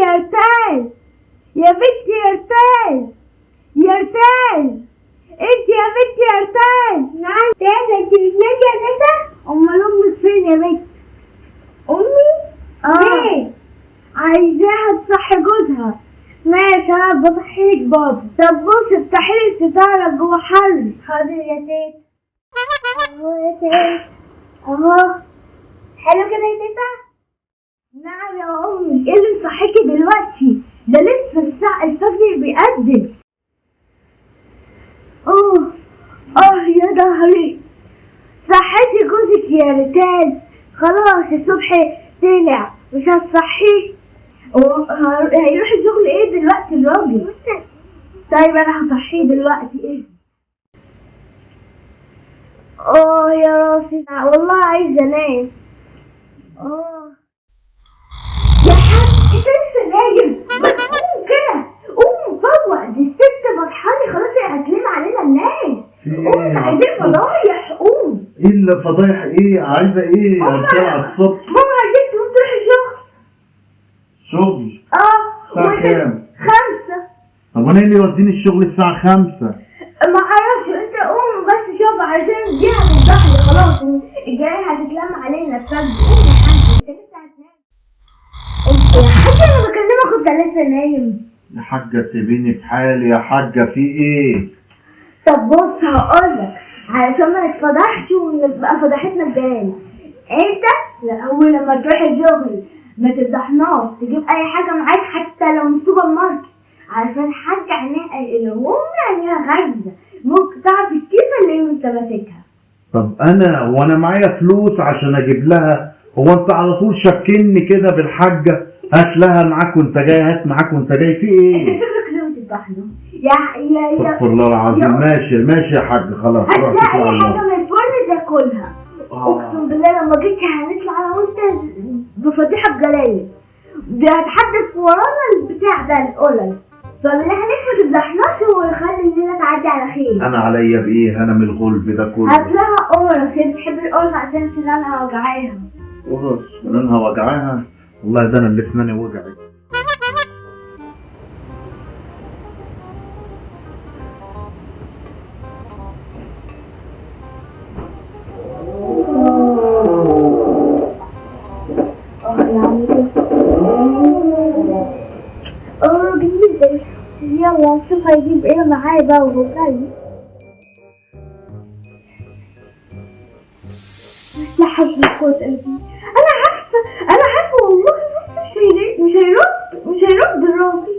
يا رتاج، يا بنتي يا رتاج، يا رتاج، انت يا بنتي يا رتاج. نعم تاتا، انت بتنادي يا تاتا؟ امال امك فين يا بنت؟ امي؟ ليه؟ عايزاها تصحي جوزها. ماشي انا بصحيك بابا. طب بص افتحي لي الستارة جوه حر. حاضر يا تيتا. اهو يا تيتا اهو. حلو كده يا تيتا؟ نعم يا امي. ايه اللي مصحيكي دلوقتي؟ ده لسه الساعة الفجر بيقدم. اوه اه يا ظهري. صحيتي جوزك يا ريتال؟ خلاص الصبح طلع، مش هتصحيه؟ هيروح الشغل ايه دلوقتي الراجل؟ طيب انا هصحيه دلوقتي. ايه؟ اه يا راسي والله عايزه انام. اه يا حاج انت لسه نايم؟ ما تقوم كده، قوم فوق، دي الست بصحاني خلاص هتلم علينا الناس. قوم عايزين فضايح. قوم. ايه اللي فضايح؟ ايه عايزه ايه يا رجاله على الصبح؟ ماما عايزاك تقوم تروح الشغل. شغل؟ اه. الساعة كام؟ 5. طب وانا ايه اللي يوديني الشغل الساعة 5؟ ما اعرفش، انت قوم بس شوف عشان دي هتفضحني خلاص، الجرايح هتتلم علينا الفجر. قوم يا حاج انت لسه هتنام. يا حاج انا بكلمك وانت لسه نايم. يا حاجة سيبيني في حالي يا حاجة، في ايه؟ طب بص هقولك علشان ما نتفضحش ونبقى فضحتنا بجاي. انت اول لما تروح الشغل ما تفضحناش، تجيب اي حاجة معاك حتى لو من السوبر ماركت، علشان الحاجة عينيها الام عينيها غايزه، ممكن تعرف الكيسة اللي انت ماسكها. طب انا وانا معايا فلوس عشان اجيب لها؟ هو انت على طول شكلني كده بالحاجة، هات لها معاك وانت جاي، هات معاك وانت جاي، في ايه؟ انت شكلك لازم تفضحنا يا يا يا. استغفر الله العظيم. ماشي ماشي يا حاج خلاص. هتلاقي اي حاجة من الفرن تاكلها. اقسم بالله لما جيت هنطلع انا وانت بفضيحه بجلايل، ده هتحدف ورانا البتاع ده القلل. فبالله عليك ما تفضحناش وخلي الليلة تعدي على خير. انا عليا بايه انا من الغلب ده كله؟ هات لها قرص، هي بتحب القرص عشان سنانها وجعاها. قرص سنانها وجعاها؟ والله ده انا اللي سناني وجعت. يلا نشوف هيجيب ايه معاه بقى وهو جاي. لا حول ولا قوة الا بالله. انا عارفة انا عارفة والله، بس مش هيرد مش هيرد الراجل.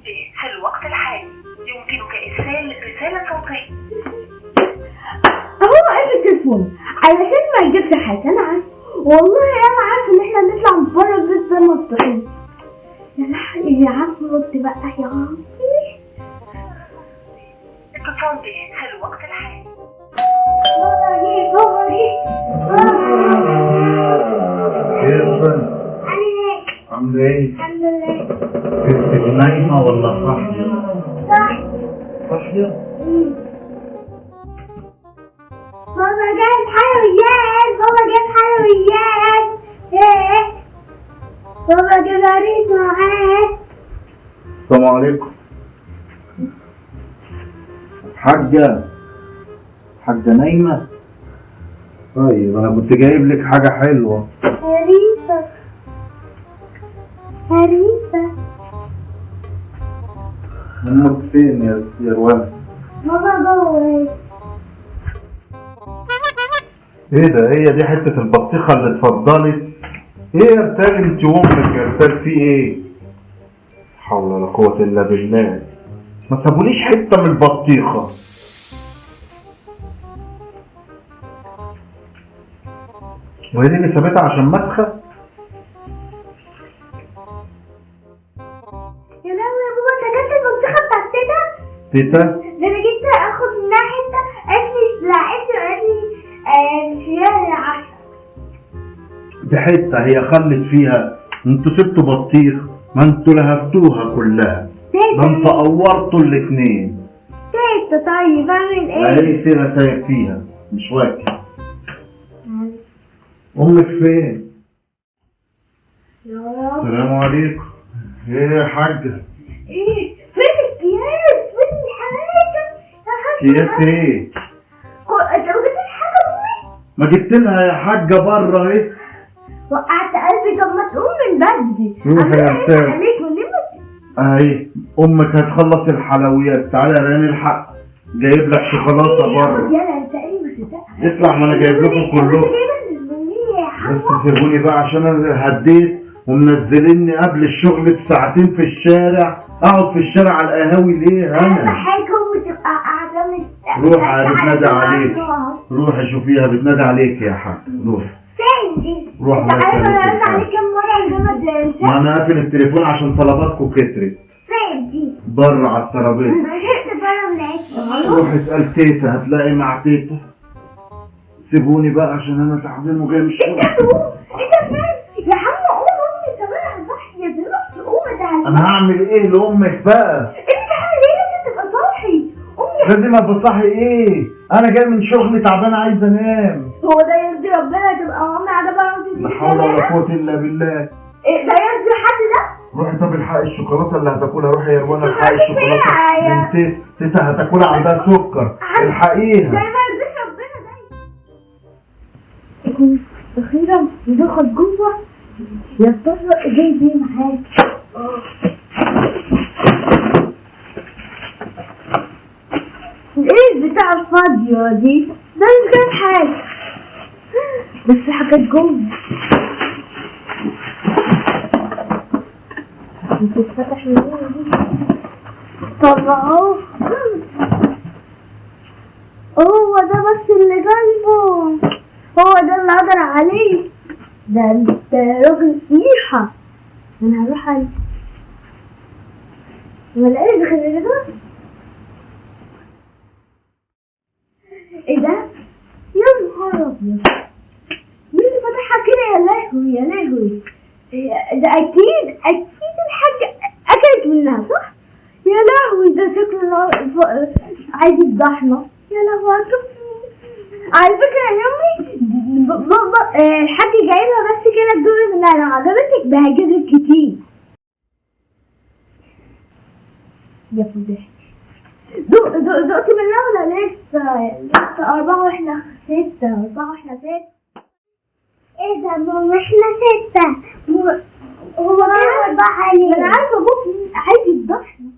في الوقت الحالي يمكنك ارسال رسالة صوتية. اهو قافل التليفون علشان ما يجيبش حاجة. انا عارفة والله انا عارفه ان احنا نطلع من بره البيت ده مفتوحين. يا عم رد بقى يا عم. اتصال به في الوقت الحالي. بابا جه بابا جه. ايه يا فندم؟ عامل ايه؟ عامله ايه؟ الحمد لله. انت نايمة ولا صاحية؟ صاحية. صاحية؟ بابا جايب حلويات، بابا جايب حلويات، ايه بابا جايب عريس معاه. السلام عليكم. حاجة حاجة نايمة؟ طيب أنا كنت جايب لك حاجة حلوة. هريسة هريسة. أمك فين يا روان؟ بابا جوه. ايه ده؟ هي دي حتة البطيخة اللي اتفضلت؟ ايه يا رتاج انت وامك يا رتاج في ايه؟ لا حول ولا قوة الا بالله، ما سابوليش حتة من البطيخة. وهي دي اللي سابتها عشان مسخة؟ يا لهوي يا بابا، انت اكلت البطيخة بتاعت تيتا؟ تيتا؟ ده انا جيت اخد منها حتة قالت لي لا، قالت لي دي حتة هي خلت فيها، انتوا سبتوا بطيخ، ما انتوا لهفتوها كلها، ما انتوا قورتوا الاتنين. تيتا طيب اعمل ايه؟ ايه فيها سايب فيها مش واكل. امك فين؟ السلام عليكم. ايه يا حاجة؟ ايه فين الأكياس؟ فين الحاجة؟ اكياس ايه؟ انت ما جبتش حاجة امي؟ ما جبت لها يا حاجة بره اهي. وقعت قلبي. طب ما تقوم من بدري. روحي يا رتال. اهي امك هتخلص الحلويات. تعالى يا ريان الحق، جايب لك شوكولاتة بره. يلا انت ايه مش اطلع، ما انا جايب لكم كلكم. بس سيبوني بقى عشان انا هديت ومنزليني قبل الشغل بساعتين في الشارع. اقعد في الشارع على القهاوي ليه انا؟ اهم حاجة امي تبقى قاعدة. روح بتنادي عليك، روحي شوفيها بتنادي عليك يا حاج. روح فين دي؟ روح. انت عارف انا رن عليك كام مرة عشان ما انا قافل التليفون عشان طلباتكم كترت. فين دي؟ بره على الترابيزة. انا زهقت بره من العيش. روح اسال تيتا، هتلاقي مع تيتا. سيبوني بقى عشان انا تعبان وجاي من الشغل. انت فين يا عم؟ قوم، امي زمانها صاحية دلوقتي. قوم ده انا هعمل ايه لامك بقى؟ انت عامل ايه؟ لازم تبقى صاحي. امي لازم ابقى صاحي ايه؟ انا جاي من شغل تعبان عايز انام. هو ده يرضي ربنا تبقى امي قاعدة بره وانت؟ لا حول ولا قوة الا بالله. ايه ده يرضي حد ده؟ روحي طب الحقي الشوكولاتة اللي هتاكلها. روحي يا روان الحقي الشوكولاتة من تيتا. تيتا هتاكلها عندها سكر، الحقيها. ده ما يرضيش ربنا ده. اخيرا ندخل جوه. يا ترى جايب ايه معاك؟ ايه البتاع الفاضية دي؟ ده مش جايب حاجة، بس في حاجات جوه بتتفتح من هنا دي. طلعوه. هو ده بس اللي جايبه، هو ده اللي قدر عليه. ده انت راجل قيحة. انا هروح عليه ما لقيتش غير ده. ايه ده؟ يا نهار ابيض، مين اللي فتحها كده؟ يا لهوي يا لهوي، ده اكيد اكيد الحاجة اكلت منها صح؟ يا لهوي ده شكله عايز يفضحنا. يا لهوي هتشوف. على فكرة يا امي الحاج جايبها بس كده تجيب منها، لو عجبتك ده هجيب لك كتير. يا فضيحتي. دقت منها ولا لسه؟ لسه 4 واحنا 6، 4 واحنا 6. ايه ده ماما احنا 6؟ هو كده 4 عليه. انا عارفة ابوك عايز يفضحنا.